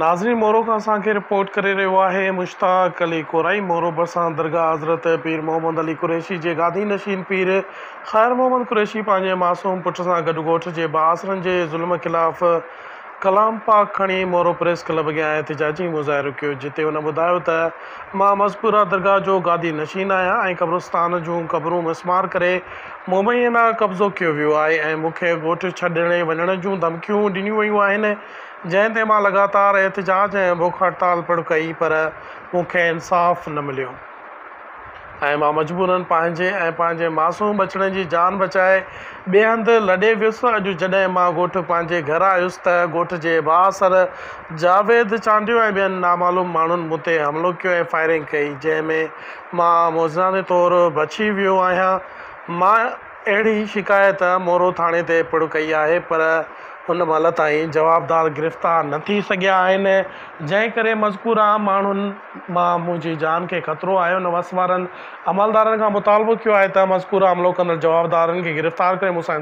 ناظرين مورو کان اسان کي رپورٽ ڪري رهيو آهي مشتاق علي ڪورائي مورو ڀرسان درگاهه حضرت پير محمد علي قريشي جي گادي نشين پير خير محمد قريشي پنهنجي معصوم پٽ سان گڏ ڳوٺ جي بااثرن جي ظلم خلاف ڪلام پاڪ کڻي مورو پريس ڪلب اڳيان احتجاجي مظاهرو ڪيو جتي هن ٻڌايو ته مان مذڪوره درگاهه جو گادي نشين آهيان ۽ قبرستان جون قبرون مسمار ڪري مبينا قبضو ڪيو ويو آهي ۽ مون کي ڳوٺ ڇڏي وڃڻ جون ڌمڪيون ڏنيون ويون آهن جنهن تي مان لڳاتار احتجاج ۽ بک هڙتال پڻ ڪئي پر مون کي انصاف نه مليو ۽ مان مجبورن پنهنجي ۽ پنهنجي معصوم ٻچڙن جي جان بچائي ٻئي هنڌ لڏي ويس. اڄ جڏهن مان ڳوٺ پنهنجي گهر آيس ته ڳوٺ جي بااثر جاويد چانڊيو ۽ ٻين نامعلوم ماڻهن مون تي حملو ڪيو ۽ فائرنگ ڪئي جنهن ۾ مان معجزاني طور بچي ويو آهيان. مان اهڙي شڪايت مورو ٿاڻي تي پڻ ڪئي آهي پر هن مهل تائين جوابدار گرفتار نه ٿي سگهيا آهن، جنهن ڪري مذڪوره ماڻهن مان منهنجي جان کي خطرو آهي. هن وس وارن عملدارن کان مطالبو ڪيو آهي ته مذڪوره حملو ڪندڙ جوابدارن کي گرفتار ڪري مون سان.